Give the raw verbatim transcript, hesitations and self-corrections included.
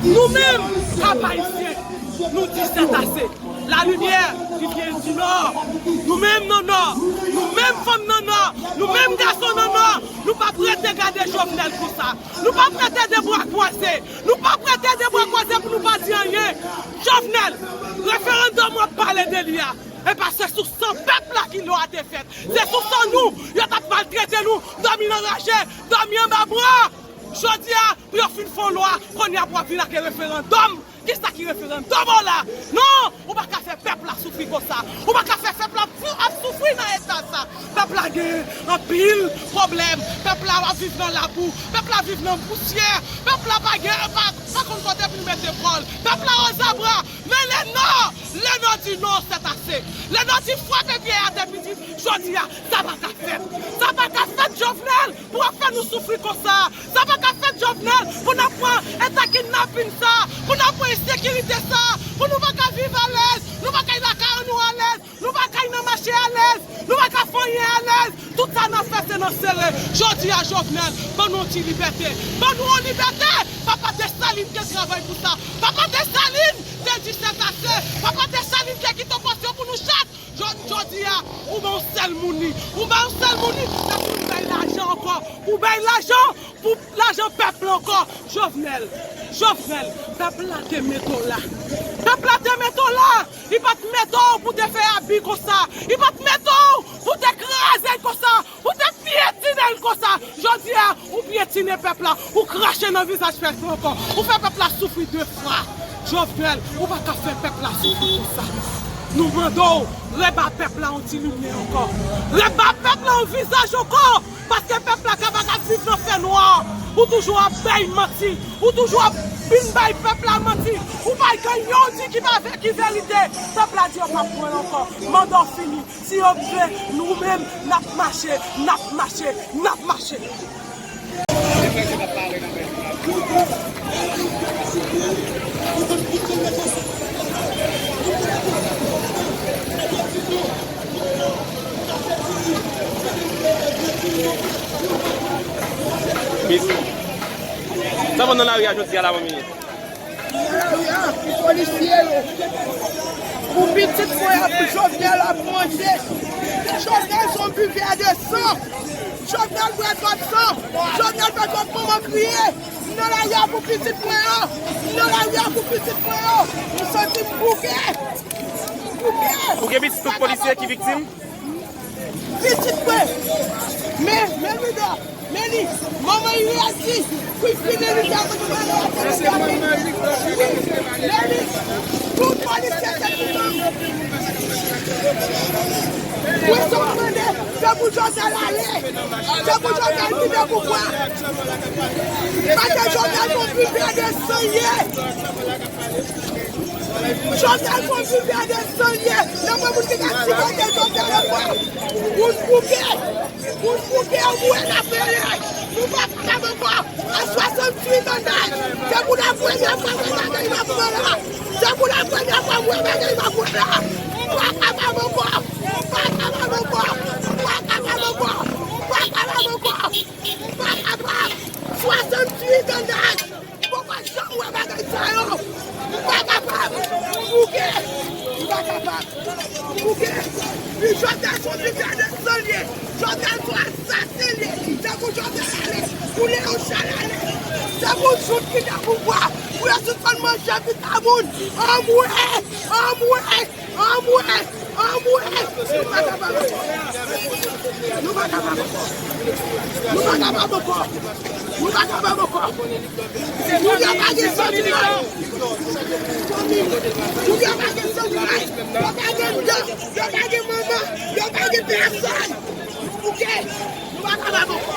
Nou menm, pèp ayisyen, nou di sètase. Lalimyè ki vyen di Nò. Nou menm nan Nò, nou menm fanm nan Nò, nou menm gason nan Nò, nou p ap rete gade Jovenel konsa. Nou p ap rete de bra kwaze. Nou p ap rete de bra kwaze pou nou pa di anyen. Jovenel, referandòm w ap pale de li a, e pa se sou san pèp la ki lwa te fèt. Se sou san nou, yo t ap maltrete nou, dòmi nan raje, dòmi anba bwa. Jodi a, pou yo fin fè yon lwa, kounye a pou ap vin ak referandòm. Kisa ki referandòm w la? Non, ou pa ka fè pèp la soufri konsa. Ou pa ka fè pèp la ap soufri nan eta sa. Pèp la gen anpil pwoblèm. Pèp la ap viv nan labou. Pèp la viv nan pousyè. Pèp la pa gen, pa, pa konn kote pou l mete kò l. Pèp la ozabra. Men lè Nò, lè Nò di non, sètase. Lè Nò di frape pye atè pitit, jodi a, sa pa ka fèt. Sa pa ka fèt, Jovenel, pou w ap fè nou soufri konsa. Sa pa ka fèt, Jovenel, pou n ap pran eta kidnapin sa, pou n ap pran ensekirite sa, pou nou pa ka viv alèz, nou pa ka lakay nou alèz, nou pa ka nan mache alèz, nou pa ka fè anyen alèz. Tout sa n ap fè se nan sere. Jodi a, Jovenel, ban nou yon ti libète. Ban nou yon libète. Papa Desalin te travay pou sa. Papa Desalin te di sètase. Papa Desalin te kite yon pòsyon pou nou chak. Jò-, jodi a, ou ba yon sèl moun li. Ou ba yon sèl moun li. Epi ou bay lajan ankò. Ou bay lajan pou lajan pèp la ankò. Jovenel, Jovenel, pèp la te mete w la. Pèp la te mete w la. Li pa t mete w pou te fè abi konsa. Li pa t mete w pou te kraze l konsa, pou te pyetine l konsa. Jodi a, ou pyetine pèp la, ou krache nan vizaj pèp la ankò. Ou fè pèp la soufri de fwa. Jovenel, ou pa ka fè pèp la soufri konsa. Nou mande w, reba pèp la yon ti limyè ankò. Reba pèp la yon vizaj ankò. Paske pèp la ka pa ka viv nan fènwa. Ou toujou ap bay manti. Ou toujou ap vin bay pèp la manti. Ou pa gen yon di ki pa vè-, ki verite. Pèp la di yo p ap pran l ankò. Manda w fini. Si yo vle, nou menm, n ap mache, n ap mache, n ap mache. Sa bon nan lari a jodi a la, manmi? Nan lari a, pou polisye yo. Pou pitit mwen an, pou Jovenel ap manje. Jovenel se yon bivè de san. Jovenel bwè twòp san. Jovenel fè twòp manman kriye. M nan lari a pou pitit mwen an. M nan lari a pou pitit mwen an. M santi m bouke. M bouke. Ou gen pitit tout polisye ki viktim? Pitit mwen. Men, men Lwida. Men li. Manman li redi. Kou fini li ta konn pale a telefòn. Men li. Tout polisye se pou manman. Wi, sa m mande, se pou Jovenel ale. Se pou Jovenel kite pouvwa. Paske Jovenel se yon bivè de san l ye. Jovenel se yon bivè de san l ye. Nan mwen moun ki ka sipote Jovenel ankò. Moun bouke. Moun bouke, ou mouri nan pere. Nou pa kapab ankò. A swasanntuit an daj. Se pou la premyè fwa m wè bagay m ap wè la. Se pou la premyè fwa m wè bagay m ap wè la. M pa kapab ankò. M pa kapab ankò. M pa kapab ankò. M pa kapab ankò. M pa kapab. Swasanntuit an daj. M poko janm wè bagay sa yo. M pa kapab. M bouke. M pa kapab. M bouke. Jovenel se yon bivè de san l ye. Jovenel se yon asasen l ye. Se pou Jovenel ale. Pou Leon Charles ale. Se pou jout kite pouvwa. Pou yo sispann manje pita moun. Anmwe! Anmwe! Anmwe! Anmwe! Nou pa kapab ankò. Nou pa kapab ankò. Nou pa kapab ankò. Nou pa kapab ankò. Moun yo pa gen santimay. Moun yo pa gen santimay. Yo pa gen dan. Yo pa gen manman. Yo pa gen pèsòn. Bouke. Nou pa kapab ankò.